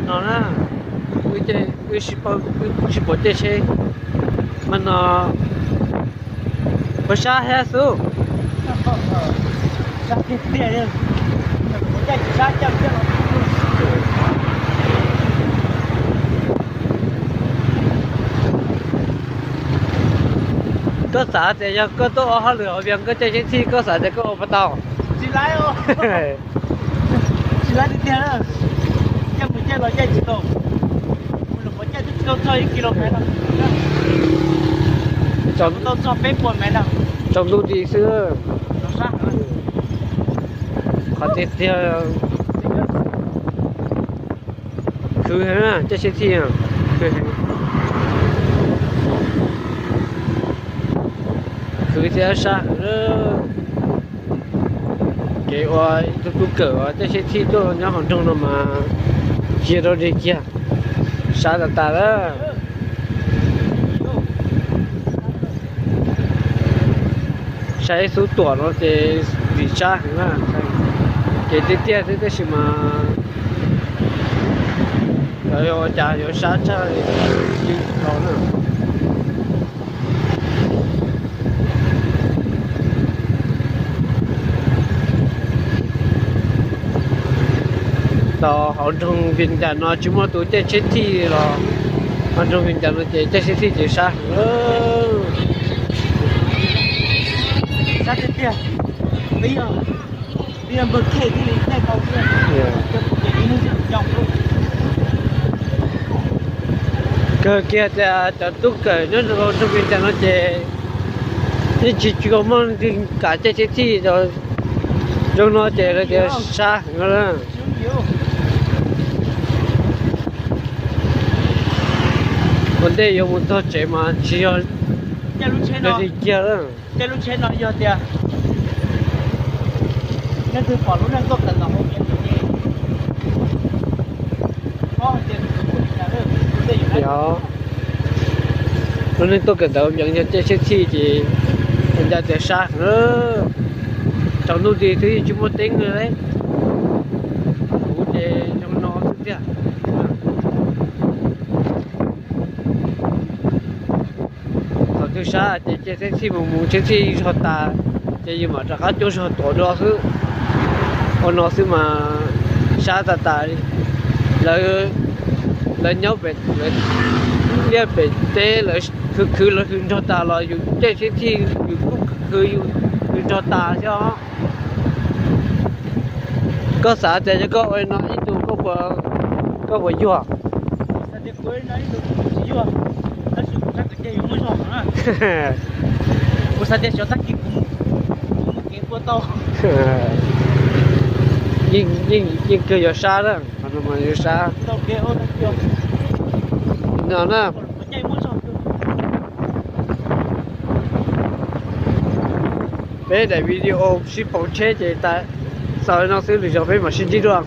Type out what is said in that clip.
No na, wb tsis pom caij tsheb mas no, puas sab thiab xwb? Koj xav tias yog koj tuaj ua hauj lwm hauv Vias koj caij tsheb txhij koj xav tias koj ua puas tau? Tsis laib, tsis laib tiag tiag. Caij mus caij los caij tsis tau, mus los caij twb tsis tau txog ib kis lus mev no, tau txog peb puas mev no. Tsaus ntuj ti xwb. Qhov tiag tiag khwv heev na, caij tsheb txhij khwv thiab sab heev. Kev ua ib tug tub kawm uas caij tsheb txhij tuaj nyob hauv nroog no mas cia rau deg kiag, sab tas tas lawm. Saib xub tuam no ces vim sab heev na, kev tiaj tiaj xwb tab sis mas lawv yuav ua cas yuav sab tshaj li no na. Tau hauv nroog Vias Cas no tsis muaj tus caij tsheb txhij los, hauv nroog Vias Cas no ces caij tsheb txhij ces sab heev. Sab tiag tiag. Kawg kiag tias cov tub kawm nyob rau nroog Vias Cas no ces yeej tsis tshua muaj leej twg kam caij tsheb txhij, zoo no ces lawv tias sab heev na. Ua ntej yuav mus txog tsev mas tsis yog li kiag lawm. Caij lub tsheb no yog tias leej twg pom lub neej tuaj kawm ntawv hauv Vias Cas ces, yog lub neej tuaj kawm ntawv Vias Cas caij tsheb txhij ces ua cas tias sab heev. Tsaus ntuj ti xwb yeej tsis muaj teeb li. Kuv ces zoo no xwb tiag. Thaum twg sab ces caij tsheb txhij mus mus tsheb txhij zog tas, ces yus mam rov qab cuab zog tuav dua xwb. Ua no xwb mas sab tas tas li. Lawv, lawv nyob pem, lawv liaj pem teb lawv khwv khwv lawv hws nrog tas los yus caij tsheb txhij yus kuj khwv yus hws nrog tas thiab os. Koj xav tias yog koj ua no ib tug koj puas yuag? Yeej kawg yuav sab na, qhov no mas yuav sab. No na. Peb daim video sib pauv tsheb ces tas xaus li no xwb, lwm zaus peb mam sib ntsib dua.